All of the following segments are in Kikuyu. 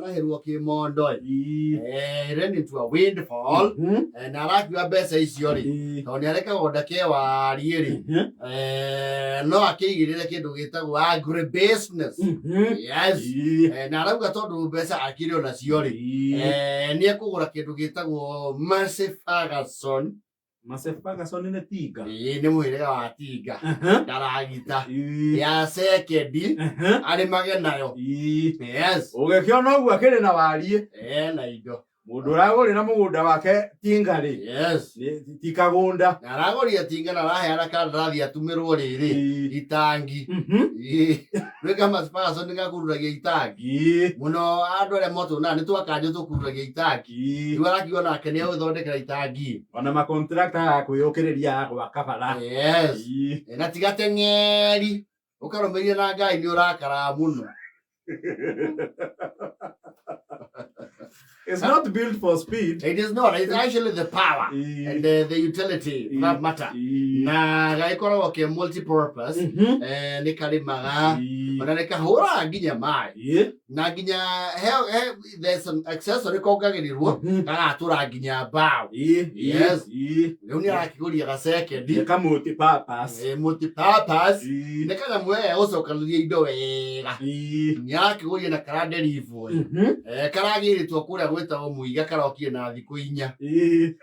kwanahĩrwo kĩmondo ĩ. Ii. Eh, ran into a windfall. Mhm. Eh, na arakiuga mbeca icio rĩ Ii. tondũ nĩ arĩ kagũnda ke wariĩ rĩ Mhm. eh, no akĩigĩrĩre kĩndũ gĩtagwo agribusiness. Mhm. Yes. Ii. Eh, na arauga tondũ mbeca akĩrĩ onacio rĩ Ii. eh, nĩ ekũgũra kĩndũ gĩtagwo Massey Ferguson. Massey Ferguson nĩ tinga. Ĩĩ, nĩ mũhĩrĩga wa tinga Aha. ndaragita Ii. ya sekendi Aha. arĩmage nayo. Ii. Yes. Ũgĩkĩona ũguo akĩrĩ na wariĩ Eh, na indo. Mũndũ ũragũrĩra mũgũnda wake tinga rĩ Yes. ti kagũnda. Na aragũrire tinga na araheana kandarathi atumĩrwo rĩrĩ Ii. itangi. Mhm. Ĩĩ. Rĩka Massey Ferguson nĩ gakururagia itangi Ii. mũno andũ arĩa motũnaga nĩ twakanjũ tũkururagia itangi. Ii. Rĩu arakiuga nake nĩ egũthondekera itangi. Ona makontrakta ya kwĩyũkĩrĩria ya gwaka bara. Yes. Ii. Na tiga teng'eri ũkarũmĩrĩria na Ngai nĩ ũrakara mũno. It's not built for speed. It is not. It's actually the power Ii. and the utility for that matter. Ii. Na gagĩkoragwo ke multi-purpose. Mhm. Eh, nĩ karĩmaga Ii. ona nĩ kahũraga nginya maĩ Ii. na nginya he, there's some accessory kongagĩrĩrwo Mhm. gagatũra nginya mbaũ. Ii. Yes. Ii. Rĩu nĩ arakĩgũria gacekendi. Nĩ ka multi-purpose. Eh, multi-purpose. Ii. Nĩ kanyamũ wega gũcokanĩria indo wega. Ii. Nĩ arakĩgũria na karanderibwo. Mhm. Eh, karagĩrĩtwo kũrĩa gwĩtagwo Mũiga karokire na thikũ 4. Ii.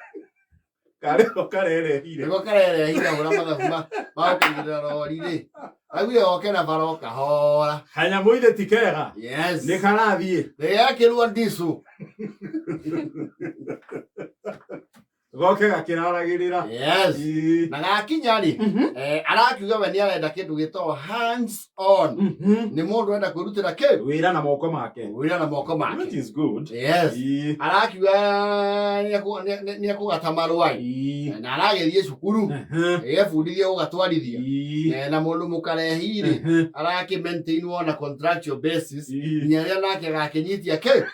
Karĩho karerehire. Nĩko karerehire hũra mathabu ma gũkĩigĩrĩra rori rĩ. Augire oke na bara o kahora. Kanyamũ ithe ti kega. Yes. Nĩ karathiĩ. Nĩgekĩrwo ndicũ. Goke gakĩraragĩrĩra. Yes. Ii. Na gakinya rĩ, Mhm. eh, arakiuga we nĩ arenda kĩndũ gĩtagwo hands on. Mhm. Nĩ mũndũ enda kwĩrutĩra kĩ? Wĩra na moko make. Wĩra na moko Which make. is good. Yes. Ii. Arakiuga nĩ ekũgata marũa. Ii. Na aragĩthiĩ cukuru. Mhm. Egebundithia gũgatwarithia. Ii. Eh, na mũndũ mũkarehi rĩ Mhm. arakĩ maintain on a contractual basis Ii. nginya rĩrĩa nake agakĩnyitia kĩ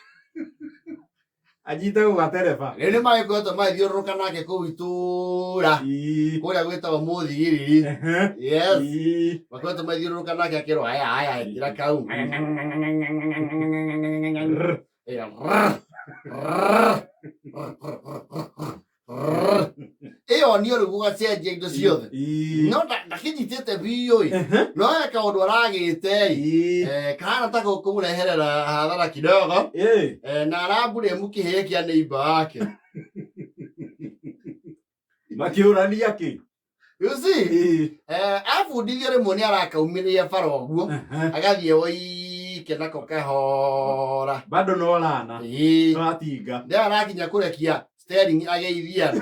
Anyite gũgatereba. Rĩu nĩ magĩkoretwo magĩthiũrũrũka nake kũu itũũra Ii. kũrĩa gwĩtagwo mũthigiriri. Mhm. Yes. Ii. Makoretwo magĩthiũrũrũka nake akĩrwo haya haya ĩkĩra kau. Rrr. Eh, rrr, rrr, rrr. Ĩyo nĩ rĩu gũgacenjia indo ciothe. Ii. No ndakĩnyitĩte biũ ĩ. Mhm. No he kaũndũ aragĩte ĩ. Ii. Eh, kahana ta gũkũmũreherera hathara kidogo. Ĩ. Eh, na aramburemu kĩhĩĩ kĩa neighbor wake. Makĩũrania kĩ? You see? Ii. Eh, abundithio rĩmwe nĩ arakaumĩrĩria bara ũguo Mhm. agathiĩ woike nako kahora. Bado no rana. Ĩĩ. No atinga. Nĩ arakinya kũrekia steering ageithia andũ.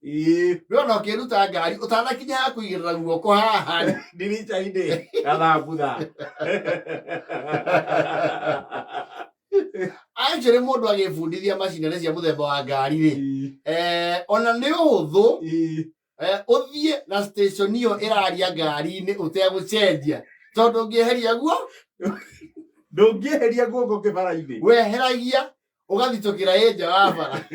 Ii. Rĩu ona ũkĩruta ngari ũtanakinya ha kũigĩrĩra guoko haha rĩ, Ndirica-inĩ gathambutha. Actually mũndũ agĩbundithia macinarĩ cia mũthemba wa ngari rĩ, Ii. eh, ona nĩ ũhũthũ Ii. eh, ũthiĩ na station ĩyo ĩraria ngari-inĩ ũtegũcenjia tondũ ũngĩeheria guo Ndũngĩeheria guoko kĩbara-inĩ. weheragia ũgathitũkĩra ĩ nja wa bara.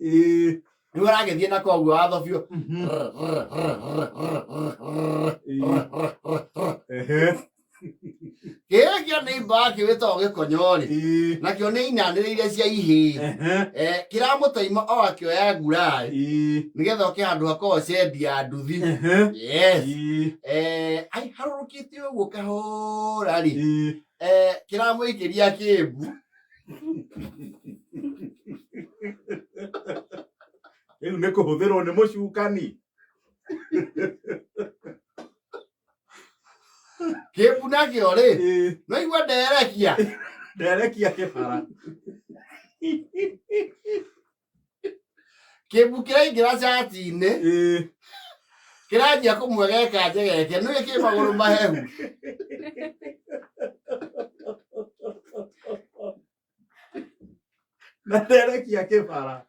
Ii. Rĩu aragĩthiĩ na koguo watho biũ. Mhm. Ii. Ehe. Kĩrĩa kĩa neighbor wake wĩtagwo gĩkonyo rĩ, Ii. nakĩo nĩ inanĩrĩire cia ihĩĩ. Ehe. Eh, kĩramũtaima o akĩoya nguraĩ Ii. nĩgetha oke handũ hakoragwo cendi ya nduthi. Ehe. Yes. Ii. Eh, ai harũrũkĩte ũguo kahora rĩ, Ii. eh, kĩramũikĩria kĩmbu. Rĩu nĩ kũhũthĩrwo nĩ mũcukani. Kĩmbu nakĩo rĩ, Ii. no igua nderekia. Nderekia kĩbara. Kĩmbu kĩraingĩra cati-inĩ, Ii. kĩranjia kũmwegeka njegeke, nĩũĩ kĩ magũrũ mahehu. Na nderekia kĩbara.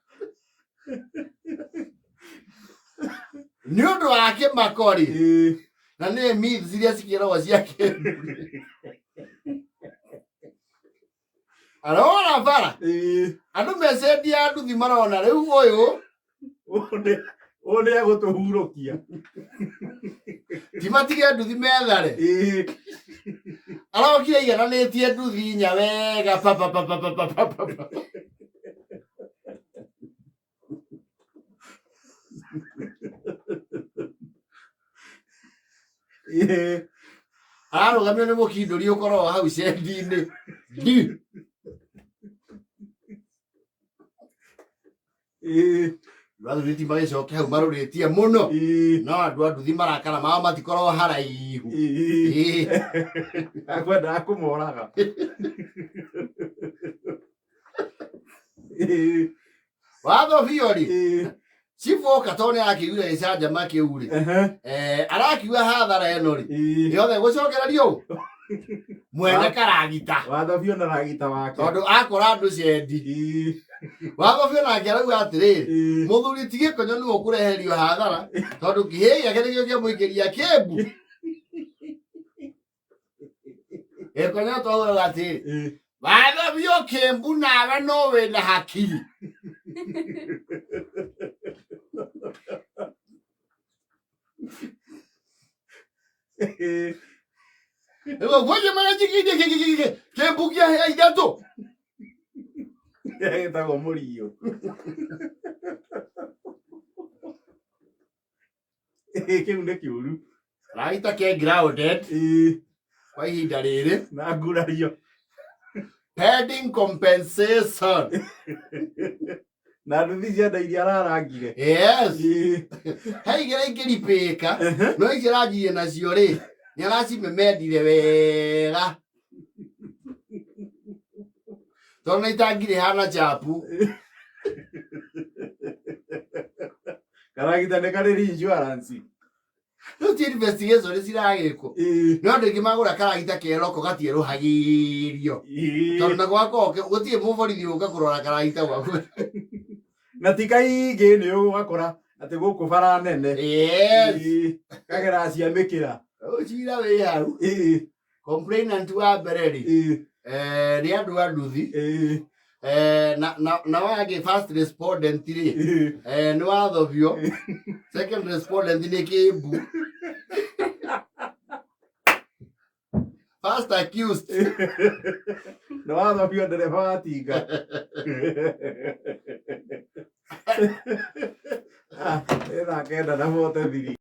Nĩ ũndũ wa kĩmako rĩ, Ii. na nĩ myths iria cikĩragwo cia kĩmbu. Arona bara, Ii. andũ mecendia nduthi marona rĩu ũyũ Ũyũ nĩ egũtũhurũkia. ti matige nduthi methare. Ii. Arokire aigananĩtie nduthi inya wega pa pa pa pa pa pa pa pa pa. Ĩĩ. Ararũgamio nĩ mũkindũri ũkoragwo hau cendi-inĩ. Ndi. Ĩĩ. Andũ a magĩcoke hau marũrĩtie mũno. Ĩĩ. No andũ a nduthi marakara mao matikoragwo haraihu. Ĩĩ. Ĩĩ. Akwendaga kũmoraga. Ĩĩ. Watho biũ rĩ. Ĩĩ. Chifu oka tondũ nĩ arakĩiguire gĩcanjama kĩu rĩ. Ehe. Eh, arakiuga hathara ĩno rĩ. Ĩĩ. Yothe gũcokererio ũ? Mwene karagita. Watho biũ na ragita wake. Tondũ akora andũ cendi. Ĩĩ. Watho biũ nake arauga atĩrĩrĩ. Ĩĩ. Mũthuri ti gĩkonyo nĩwe ũkũreherio hathara tondũ kĩhĩ gĩake nĩkĩo kĩamũikĩria kĩmbu. Gĩkonyo twaugaga atĩrĩrĩ. Ĩĩ. Watho biũ kĩmbu nawe no wĩna hakiri. Ĩĩ. Rĩu ngoja mara kĩmbu kĩa hĩa ithatũ. Gĩtagwo mũriũ. Ĩĩ, kĩu nĩ kĩũru. Ragita ke grounded Ĩĩ. kwa ihinda rĩrĩ Na ngurario. pending compensation. Na nduthi cia nda iria ararangire. Yes. Ĩĩ. He igĩrĩ ingĩripĩka Ehe. no ici aranjirie nacio rĩ nĩ aracimemendire wega tondũ na itangi rĩhana chapu. Karagita nĩ karĩ insurance. Rĩu ti investigation nĩ ciragĩkwo. Ĩĩ. No andũ aingĩ magũra karagita keroko gatierũhagĩrio. Ĩĩ. Tondũ nako gakoragwo gũtirĩ mũborithi ũka kũrora karagita gwaku. Na ti kaingĩ nĩ ũgakora atĩ gũkũ bara nene. Yes. Ĩĩ. Kagera cia mĩkĩra. Rĩu cira wĩ hau. Ĩĩ. Complainant wa mbere rĩ Ĩĩ. eh, nĩ andũ a nduthi Ĩĩ. eh, na wangĩ first respondent rĩ Ĩĩ. eh, nĩ watho biũ. Second respondent nĩ kĩmbu. First accused Nĩ watho biũ ndereba wa tinga. Ah, ĩthaa 9:43.